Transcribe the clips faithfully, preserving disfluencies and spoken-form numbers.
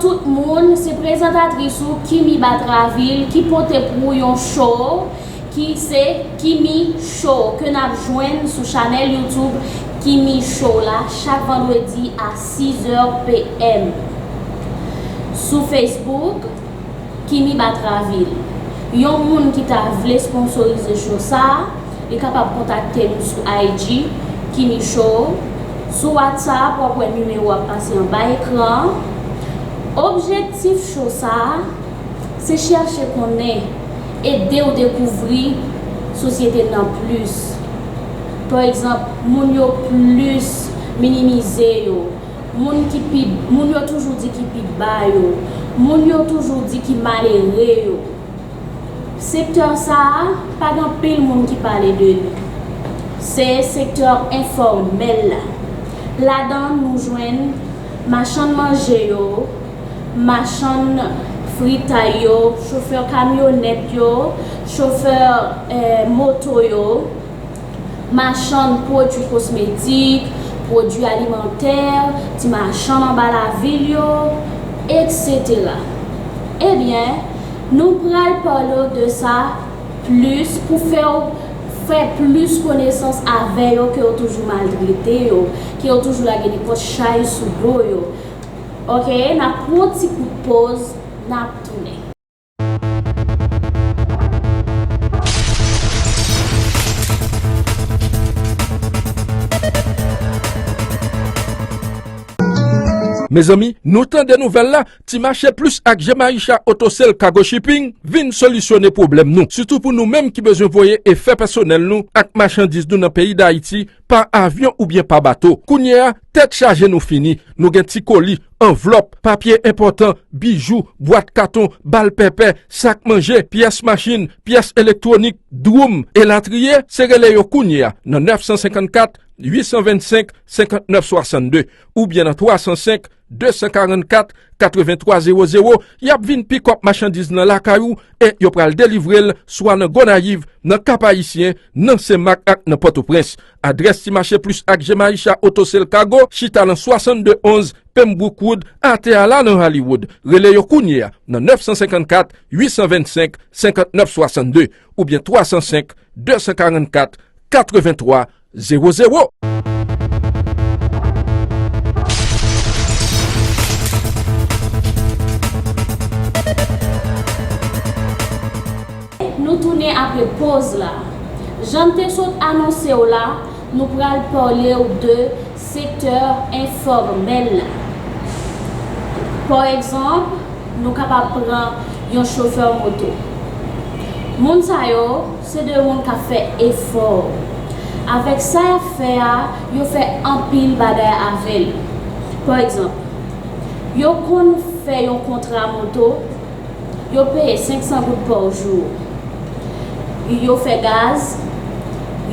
Tout moun, se prezantatris ou Kimi Batraville ki pote pou ou yon show ki se Kimi Show ke n ap jwenn sou chanèl YouTube Kimi Show la chak vandredi a sis è p m. Sou Facebook, Kimi Batraville. Yon moun ki ta vle sponsorize show sa a, li kapab kontakte nou sou I G, Kimi Show. Sou WhatsApp, w ap wè nimewo ap pase anba ekran an. Objektif show sa a, se chèche konnen, ede w dekouvri sosyete n nan plis. Pa egzanp, moun yo plis minimize yo, moun ki pi, moun yo toujou di ki pi ba yo, moun yo toujou di ki malere yo. Sektè sa a, pa gen anpil moun ki pale de li. Se sektè enfòmèl la. Ladan nou jwenn machann manje yo, machann fritay yo, chofè kamyonèt yo, chofè, eh, moto yo, machann pwodui kosmetik, pwodui alimantè, ti machann anba lavil yo, etsetera. Ebyen, nou pral pale w de sa plis pou fè w fè plis konesans avè yo, ke yo toujou maltrete yo, ke yo toujou lage nenpòt chay sou do yo. Oke, n ap pran yon ti kout poz, n ap tounen. Mezanmi, nou tande nouvèl la, Ti Mache Plis ak Jemaisha Auto Sale Cargo Shipping vin solisyone pwoblèm nou. Sitou pou nou menm ki bezwen voye efè pèsonèl nou ak machandiz nou nan peyi Dayiti pa avyon oubyen pa bato. Kounye a, tèt chaje nou fini. Nou gen ti koli, anvlòp, papye enpòtan, bijou, bwat katon, bal pèpè, sak manje, pyès machin, pyès elektwonik, dwoum, elatriye, se rele yo kounye a nan nèf san senkannkat, uit san vennsenk, senkannèf swasannde, oubyen nan twa san senk, de san karannkat, katreventwa zewo zewo, y ap vin pikòp machandiz nan lakay ou e yo pral delivre l swa nan Gonayiv, nan Kap Ayisyen, nan Senmak ak nan Pòtoprens. Adrès Ti Mache Plis ak Jemaisha Auto Sale Cargo chita nan swasannde onz Pembroke Road, atè a la nan Hollywood. Rele yo kounye a nan nèf san senkannkat, uit san vennsenk, senkannèf swasannde oubyen twa san senk, de san karannkat, katreventwa zewo zewo. Nou tounen apre poz la. Jan m te sot anonse w la, nou pral pale w de sektè enfòmèl la. Pa egzanp, nou kapab pran yon chofè moto. Moun sa yo, se de moun k ap fè efò. Avèk sa y ap fè a, yo fè anpil bagay avè l. Pa egzanp, yo konn fè yon kontra moto, yo peye senk san goud pa jou. Yo fè gaz,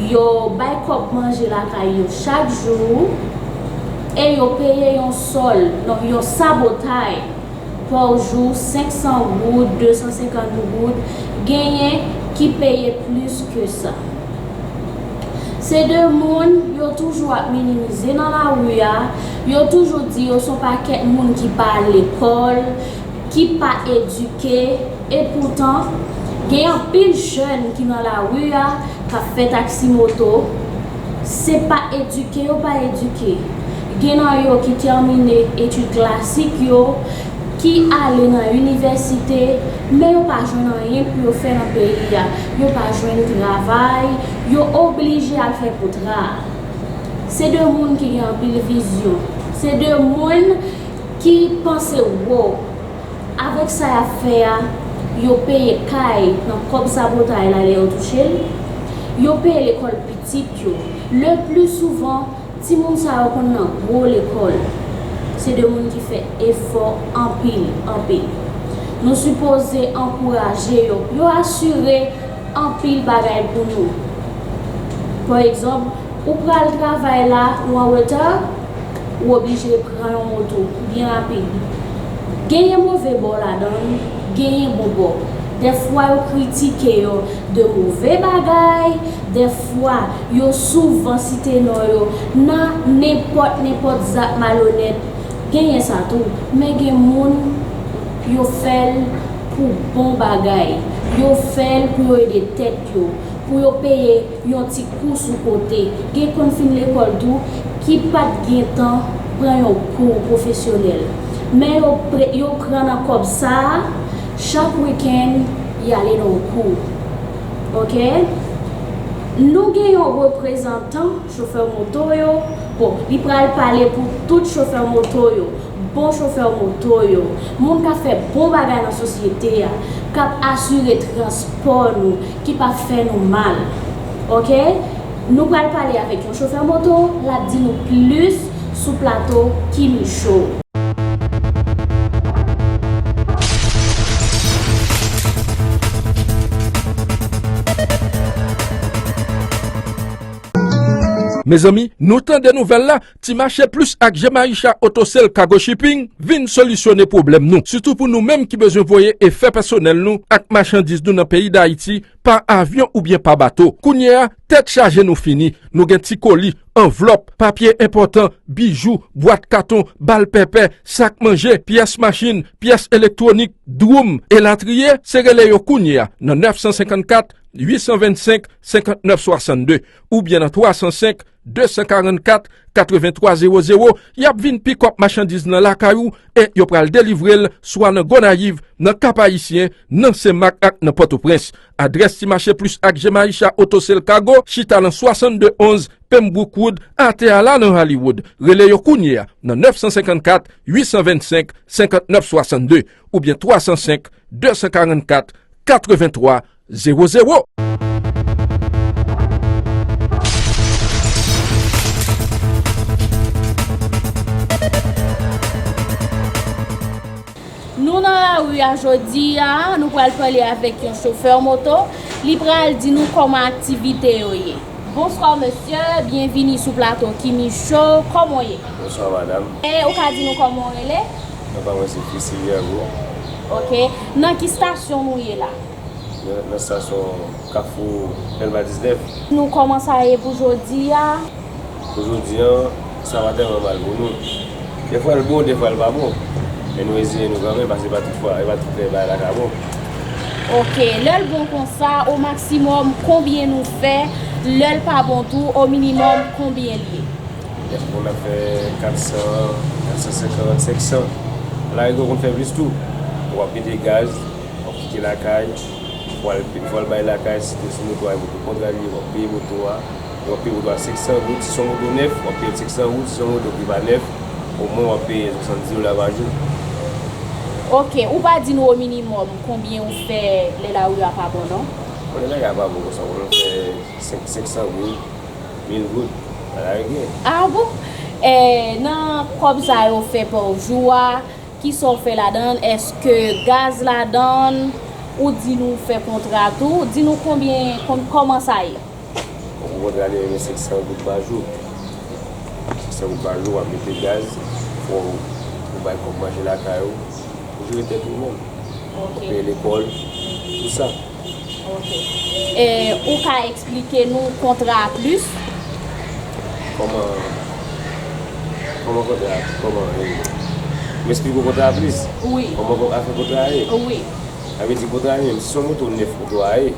yo bay kòb manje lakay yo chak jou, e yo peye yon sòl, non, yon sabotay pa jou, senk san goud, de san senkant goud, genyen ki peye plis ke sa. Se de moun yo toujou ap minimize nan lari a, yo toujou di yo se yon pakèt moun ki pa lekòl, ki pa edike, epoutan, gen anpil jèn ki nan lari a, k ap fè taksi moto, se pa edike yo pa edike. Gen nan yo ki tèmine etid klasik yo, ki ale nan inivèsite, men yo pa jwenn anyen pou yo fè nan peyi a. Yo pa jwenn travay, yo oblije al fè kontra. Se de moun ki gen anpil vizyon. Se de moun ki panse wo. Avèk sa y ap fè a, yo peye kay nan kòb sabotay la lè yo touche l. Yo peye lekòl pitit yo. Le pli souvan, timoun sa yo konn nan gwo lekòl. Se de moun ki fè efò anpil, anpil. Nou sipoze ankouraje yo. Yo asire anpil bagay pou nou. Pa egzanp, ou pral travay la, ou an reta, ou oblije pran yon moto byen rapid. Genyen move bò ladan l, genyen bon bò. Dèfwa yo kritike yo de move bagay, dèfwa yo souvan site non yo nan nenpòt, nenpòt zak malonèt. Genyen sa tou, men gen moun Yo fè l pou bon bagay. Yo fè l pou yo ede tèt yo, pou yo peye yon ti kou sou kote. Gen konn fin lekòl tou ki pa t gen tan pran yon kou pwofesyonèl. Men yo pre-, yo pran nan kòb sa a, chak wikenn, y ale nan yon kou. Oke? Nou gen yon reprezantan chofè moto yo. Bon, li pral pale pou tout chofè moto yo, bon chofè moto yo, moun k ap fè bon bagay nan sosyete a, k ap asire transpò nou, ki p ap fè nou mal. Oke? Nou pral pale avèk yon chofè moto, l ap di nou plis sou plato Kimi Show. Mezanmi, nou tande nouvèl la, Ti Mache Plis ak Jemaisha Auto Sale Cargo Shipping vin solisyone pwoblèm nou. Sitou pou nou menm ki bezwen voye efè pèsonèl nou ak machandiz nou nan peyi Dayiti pa avyon oubyen pa bato. Kounye a, tèt chaje nou fini. Nou gen ti koli, anvlòp, papye enpòtan, bijou, bwat katon, bal pèpè, sak manje, pyès machin, pyès elektwonik, dwoum, elatriye. Se rele yo kounye a nan nèf san senkannkat, uit san vennsenk, senkannèf swasannde, oubyen nan twa san senk, de san karannkat, katrevenntwa zewo zewo. Y ap vin pikòp machandiz nan lakay ou e yo pral delivre l swa nan Gonayiv, nan Kap Ayisyen, nan Senmak ak nan Pòtoprens. Adrès Ti Mache Plis ak Jemaisha Auto Sale Cargo chita nan swasannde onz Pembroke Road, atè a la nan Hollywood. Rele yo kounye a nan nèf san senkannkat, uit san vennsenk, senkannèf swasannde oubyen twa san senk, de san karannkat, katrevenntwa zewo zewo. Nou nan lari a jodi a, nou pral pale avèk yon chofè moto. Li pral di nou kòman aktivite yo ye. Bonswa mesye, byenvini sou plato Kimi Show. Kòman w ye? Bonswa madanm. E ou ka di nou kòman w rele? Non pa mwen se Fils Sylviago. Oke. Nan ki stasyon nou ye la? Nan, nan stasyon Kafou Dèlma diznèf. Nou kòman sa ye pou jodi a? Pou jodi a, sa pa tèlman mal pou nou. Defwa l bon, defwa l pa bon. Men nou reziyen nou kanmenm, paske pa tout fwa, e pa tout lè bagay la ka bon. Oke, lè l bon konsa, o maksimòm, konbyen nou fè? Lè l pa bon tou, o minimòm, konbyen l ye? Lè bon, n ap fè kat san, kat san senkant, senk san. Larive w konn fè plis tou. W ap mete gaz, w ap kite lakay, w al, w al bay lakay, si, si moto a, e moto kontra li ye, w ap peye moto a. W ap peye moto a senk san goud, si se yon moto nèf, w ap peye l senk san goud, si se yon moto ki pa nèf, omwen w ap peye swasanndiz dola pa jou. Oke, ou pa di nou o minimòm konbyen ou fè lè lari a pa bon non? Bon, lè lari a pa bon konsa, ou konn fè senk, senk san goud, mil goud, pa lage. Ah bon? Eh, nan kòb sa yo fè pa w jou a, kisa w fè ladan l? Èske gaz ladan l? Ou di nou fè kontra tou? Di nou konbyen, kon-, kòman sa ye? Bon, pou kontra li, men senk san goud pa jou. Senk san goud pa jou, w ap mete gaz, fò w, ou bay kòb manje lakay ou, pou jere tèt ou menm. Oke. Pou peye lekòl, tout sa. Oke. E, ou ka eksplike nou kontra a plis? Kòman, kòman kontra a, kòman, e, m eksplike w kontra a plis? Wi. Kòman kon-, afè kontra a ye? Wi. Sa vle di kontra a ye, menm si se yon moto nèf moto a ye,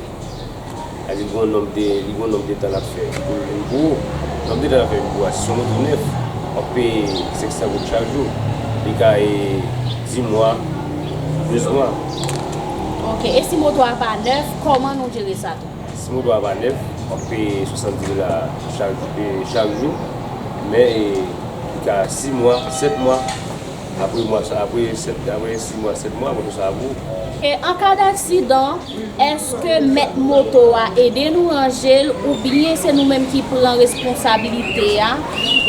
sa vle di li gen yon nonb de, li gen yon nonb de tan l ap fè pou l vin pou ou. Nonb de tan l ap fè vin pou ou a, si se yon moto nèf, w ap peye senk san goud chak jou. Li ka, e, di mwa, douz mwa. Oke, e si moto a pa nèf, kòman nou jere sa tou? Si moto a pa nèf, w ap peye swasanndiz dola chak, e, chak jou. Men, e, li ka sis mwa, sèt mwa. Apre mwa sa, apre sèt, apre sis mwa, sèt mwa, moto sa a pou ou. E an ka daksidan, èske mèt moto a ede nou ranje l oubyen se nou menm ki pran responsablite a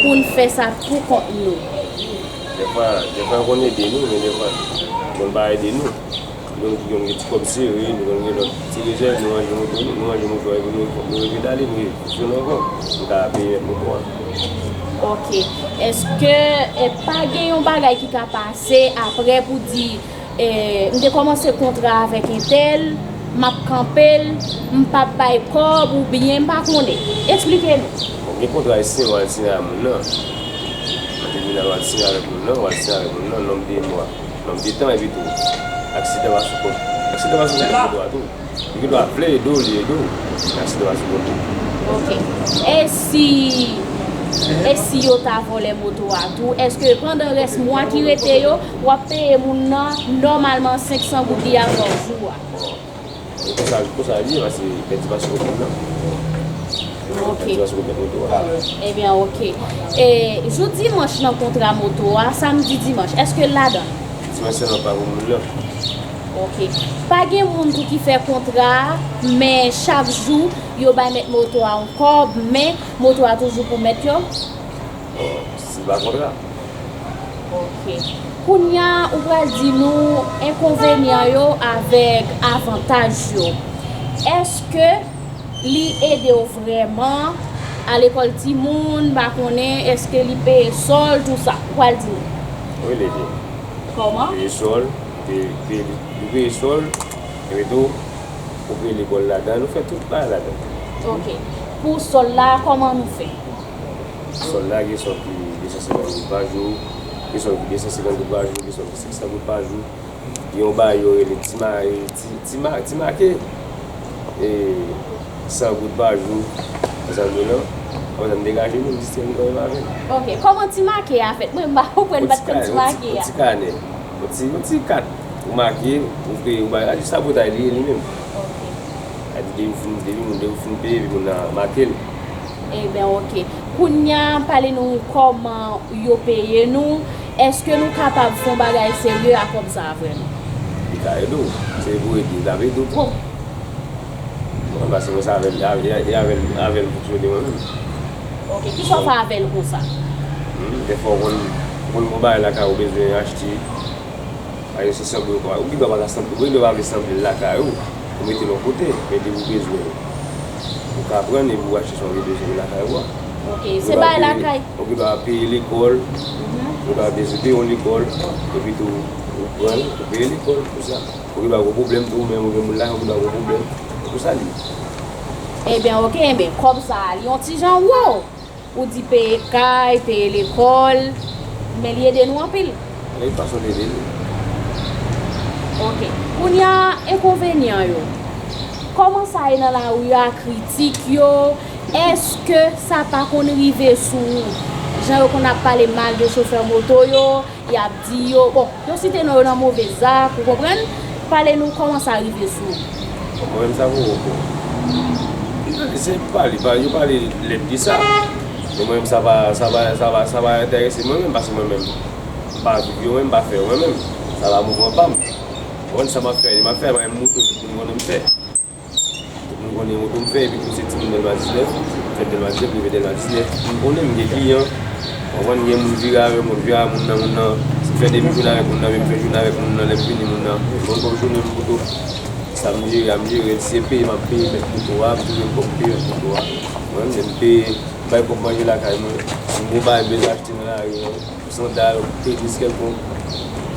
pou n fè sa pou kont nou? Defwa, defwa yo konn ede nou, men defwa, yo konn pa ede nou. Nou menm ki konn gen ti kòb sere, nou konn gen lòt ti rezèv, nou ranje moto nou, nou ranje moto a, epi nou, nou repedale, nou fonksyone ankò. Nou ka peye mèt moto a. Oke. Èske, e, pa gen yon bagay ki ka pase apre pou di, e, m te kòmanse kontra avèk entèl, m ap kanpe l, m p ap bay kòb oubyen m pa konnen? Eksplike nou. Bon, gen kontra e siyen, w al siyen ak moun nan. Nan tribinal, w al siyen avèk moun nan, w al siyen avèk moun nan, nonb de mwa. Manm de tan epi tou, aksidan pa sou kont, aksidan pa sou kont moto a tou. Li gen dwa vle ede w, li ede w, men aksidan pa sou kont li. Ok. E si, e si yo ta vòlè moto a tou, èske pandan rès mwa ki rete yo, w ap peye moun nan nòmalman senk san goud li a pa jou a? E konsa, konsa li ye, paske pèdi pa sou kont moun nan. Ok. Pèdi pa sou kont moto a. Ebyen, ok. E jou dimanch nan kontra moto a, samdi dimanch, èske l ladan? Dimanch sèlman pa pou moun nan. Ok. Pa gen moun tou ki fè kontra a, men chak jou yo bay mèt moto a yon kòb, men moto a toujou pou mèt yo? Bon, si l pa kontra. Ok. Kounye a, ou pral di nou enkonvenyan yo avèk avantaj yo. Èske li ede w vrèman? A lekòl timoun, pa konnen, èske li peye sòl, tou sa? Ou pral di nou. Wi, li ede. Kòman? Peye sòl, peye, peye, li peye sòl, epi tou, ou peye lekòl ladan, nou fè tout bagay ladan. Ok. Pou sòl la, kòman nou fè? Sòl la, gen sòl ki de san senkant goud pa jou, gen sòl ki de san senkant goud pa jou, gen sòl ki senk san goud pa jou. Gen yon bagay yo rele ti ma-, ti, ti ma-, ti make. E san goud pa jou. Zanmi lan, apre sa m degaje nou, m distrè nou kanmenm avè l. Ok, kòman ti make a fèt? Mwen m pa konprann, m pa t konn ti make Yon a. Ti kanè. Yon ti, yon ti kat. Ou make, ou peye, ou bay. A di sabotay li ye li menm. Ok. A di depi ou fin, depi moun, depi ou fin peye, epi moun nan make l. Ebyen, ok. Kounye a, pale nou kòman yo peye nou. Èske nou kapab fè yon bagay serye a kòb sa a vrèman? Li ka ede w. Se pou ede, l ap ede w twòp. Mwen, paske mwen se avè l, e avè l, avè l m fonksyone mwen menm. Ok, kisa w fè avè l konsa? Hmm, dèfwa w konn, konn gon bagay lakay ou bezwen achte. Aye se sanble ou pa, ou gen dwa pa ka sanble, ou gen dwa pa vle sanble l lakay ou, ou mete l yon kote, men depi ou bezwen l, ou ka pran l epi ou achte sa w bezwen lakay ou a. Ok, se bagay lakay. Ou gen dwa peye lekòl, ou gen dwa bezwen peye yon lekòl, epi tou ou pran l, ou peye lekòl, pou sa. Ou gen dwa gon pwoblèm tou, men ou gen moun lakay ou gen dwa gon pwoblèm, pou sa li. Ebyen, ok, ebyen, kòb sa a, li yon ti jan wo. Ou di peye kay, peye lekòl, men li ede nou anpil. Li fason ede l. Ok. Kounye a, enkonvenyan yo. Kòman sa ye nan lari a, kritik yo? Èske sa pa konn rive sou ou? Jan yo konn ap pale mal de chofè moto yo, y ap di yo, bon, yo site non yo nan move zak, ou konprann? Pale nou kòman sa rive sou ou. Bon, mwen menm sa pou ou. Li pa se pa li, pa, yo pale lèd de sa. Men mwen menm sa pa, sa pa, sa pa, sa pa enterese mwen menm, paske mwen menm, m pa viv yo, mwen menm, m pa fè yo, mwen menm. Sa pa mouvman pa m. Ou konprann sa m ap fè, m ap fè, mwen menm moto, tout moun konnen m fè. Tout moun konnen moto m fè, epi tou se timoun Dèlma diznèf, m fèt Dèlma diznèf, m rive Dèlma diznèf, tout moun konnen m, m gen kliyan. Ou konprann, gen moun vire avè m, moun vire a moun nan, moun nan, si m fè demi jounen avèk moun nan, men m fè jounen avèk moun nan, lè m vini moun nan, bon, bon jounen m poto. Sa m jere a, m jere l, si se peye, m ap peye mèt moto a, m toujou m peye mèt moto a. Mwen menm, m peye, m bay kòb manje lakay mwen, si m gon bagay m bezwen achte nan lari an, sandal, tenis kèlkonk,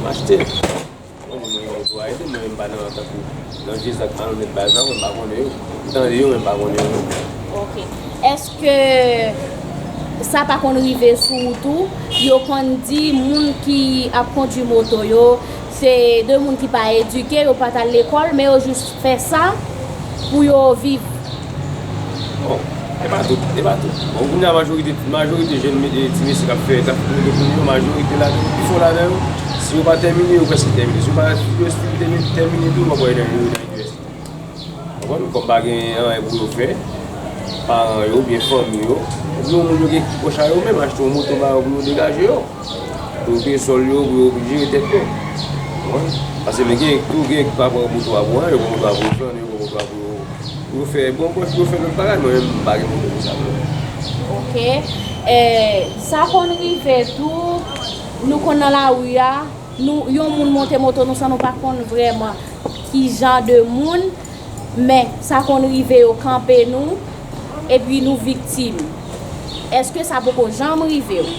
m achte l. Mwen menm, mwen gen moto a ede, mwen menm pa nan tankou nan vye zak malonèt bagay sa, mwen pa konnen yo. M tande yo, men m pa konnen yo. Ok. Èske sa pa konn rive sou ou tou? Yo konn di moun ki ap kondui moto yo, se de moun ki pa edike, yo pa t al lekòl, men yo jis fè sa pou yo viv. Bon, e pa tout, e pa tout. Bon, kounye a majorite, majorite jèn, e, ti mesye k ap fè, k ap fè moto kounye yo, majorite ladan yo, pifò ladan yo, si yo pa tèmine, yo prèske tèmine. Si yo pa, yo fin tèmine, tèmine tou, w ap wè yo nan, yo nan inivèsite. Ou konprann? Kòm pa gen anyen pou yo fè, paran yo, oubyen fanmi yo, oubyen yon moun yo gen ki pwòch a yo menm, achte yon moto ba yo pou yo degaje yo. Pou yo peye sòl yo, pou yo jere tèt yo. Ou konprann? Paske men gen tou, gen ki pa pran moto a pou anyen, yo pran moto a pou yo flane, yo pran moto a pou yo, pou yo fè bon pòch, pou yo fè lòt bagay, mwen menm m pa gen moto pou sa non. Ok. E, sa konn rive tou, nou konn nan lari a, nou, yon moun monte moto nou san nou pa konn vrèman ki jan de moun, men sa konn rive yo kanpe nou, epi nou viktim. Èske sa poko janm rive w?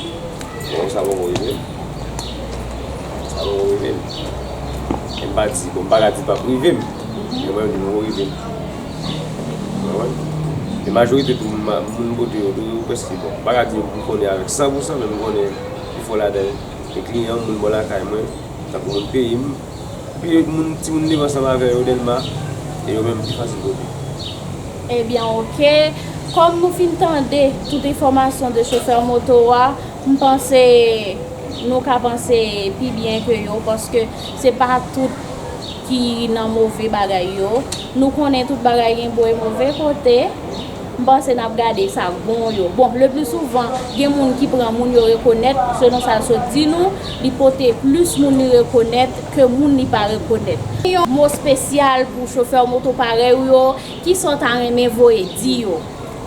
Non, sa poko rive m. Sa poko rive m. E m pa di, bon, m pa ka di l p ap rive m. Men mwen menm li poko rive m. Ou konprann? E majorite tou moun, moun kote yo tou, yo prèske bon. M pa ka di m konnen avèk san pou san, men m konnen pifò ladan yo. E kliyan, moun bò lakay mwen, Pou moun peyi m, epi moun, timoun li ansanm avè yo, Dèlma, e yo menm pi fasil kote. Ebyen, oke. Kòm nou fin tande tout enfòmasyon de chofè moto a, m panse nou ka panse pi byen ke yo, paske se pa tout ki nan move bagay yo. Nou konnen tout bagay gen bon e move kote. M panse n ap gade sa bon yo. Bon, le pli souvan, gen moun ki pran moun yo rekonèt, selon sa l sot di nou, li pote plis moun li rekonèt ke moun li pa rekonèt. Yon mo espesyal pou chofè moto parèy ou yo, kisa w ta renmen voye di yo?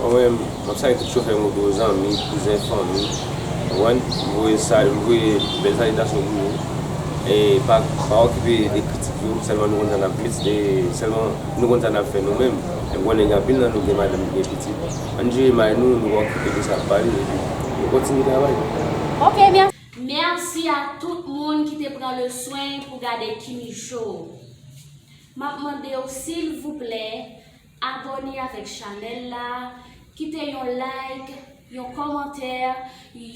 Mwen menm, m ap salye tout chofè moto, zanmi, kouzen, fanmi. Ou konprann? M voye sa, m voye bèl salitasyon pou yo. E pa, pa okipe de kritik yo, sèlman nou konn sa n ap met, e sèlman nou konn sa n ap fè nou menm. E m konnen gen anpil nan nou gen madanm, gen pitit. Ann jere may nou, nou pa okipe de sa ap pale, epi nou kontinye travay. Oke, mèsi. Mèsi a tout moun ki te pran le swen pou gade Kimi Show. M ap mande w, silvouplè, abòne avèk chanèl la, kite yon like, yon kòmantè,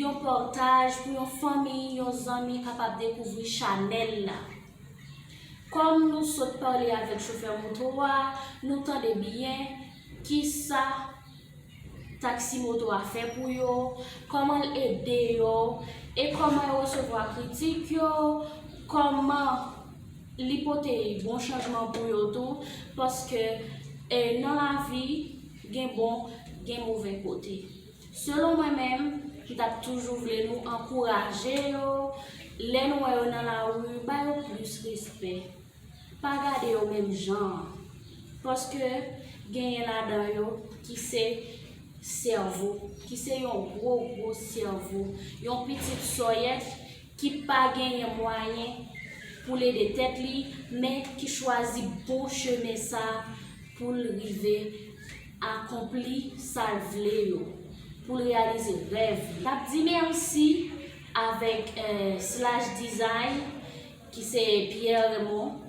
yon pataj pou yon fanmi, yon zanmi kapab dekouvri chanèl la. Kòm nou sot pale avèk chofè moto a, nou tande byen kisa taksi moto a fè pou yo, kòman l ede yo, e kòman yo resevwa kritik yo, kòman li pote bon chanjman pou yo tou, paske e, nan lavi, gen bon, gen move kote. Selon mwen menm, m t ap toujou vle nou ankouraje yo, lè nou wè yo nan lari, ba yo plis respè. Pa gade yo menm jan an. Paske genyen ladan yo ki se sèvo, ki se yon gwo, gwo sèvo, yon pitit sòyèt ki pa genyen mwayen pou l ede tèt li, men ki chwazi bon chemen sa pou l rive akonpli sa l vle yo, pou l reyalize rèv li. N ap di mèsi avèk eh, Slash Design, ki se Pierre Raymond,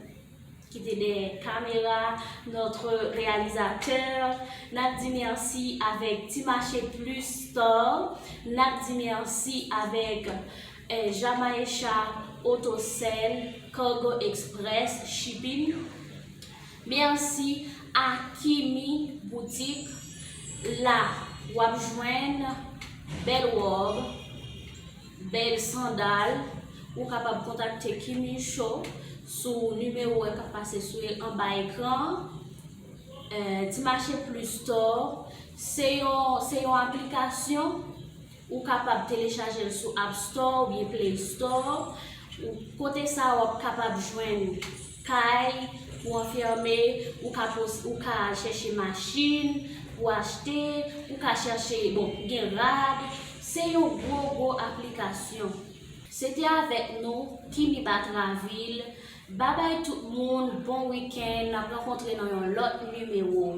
ki te dèyè kamera, notre réalisateur. N ap di mèsi avèk Ti Mache Plus Store. N ap di mèsi avèk eh, Jamaisha Autocel, Cargo Express, Shipping. Mèsi a Kimi Boutique. La, w ap jwenn bèl wòb, bèl sandal. Ou kapab kontakte Kimi Show sou nimewo k ap pase sou anba ekran an. Eh, Ti Mache Plus Store, se yon, se yon aplikasyon ou kapab telechaje l sou App Store oubyen Play Store. Ou, kote sa a, w ap kapab jwenn kay pou anfème, ou ka pos, ou ka al chèche machin pou achte, ou ka chèche, bon, gen rad. Se yon gwo, gwo aplikasyon. Se te avèk nou, Kimi Batraville. Babay tout moun, bon wikenn, n ap rankontre nan yon lòt nimewo.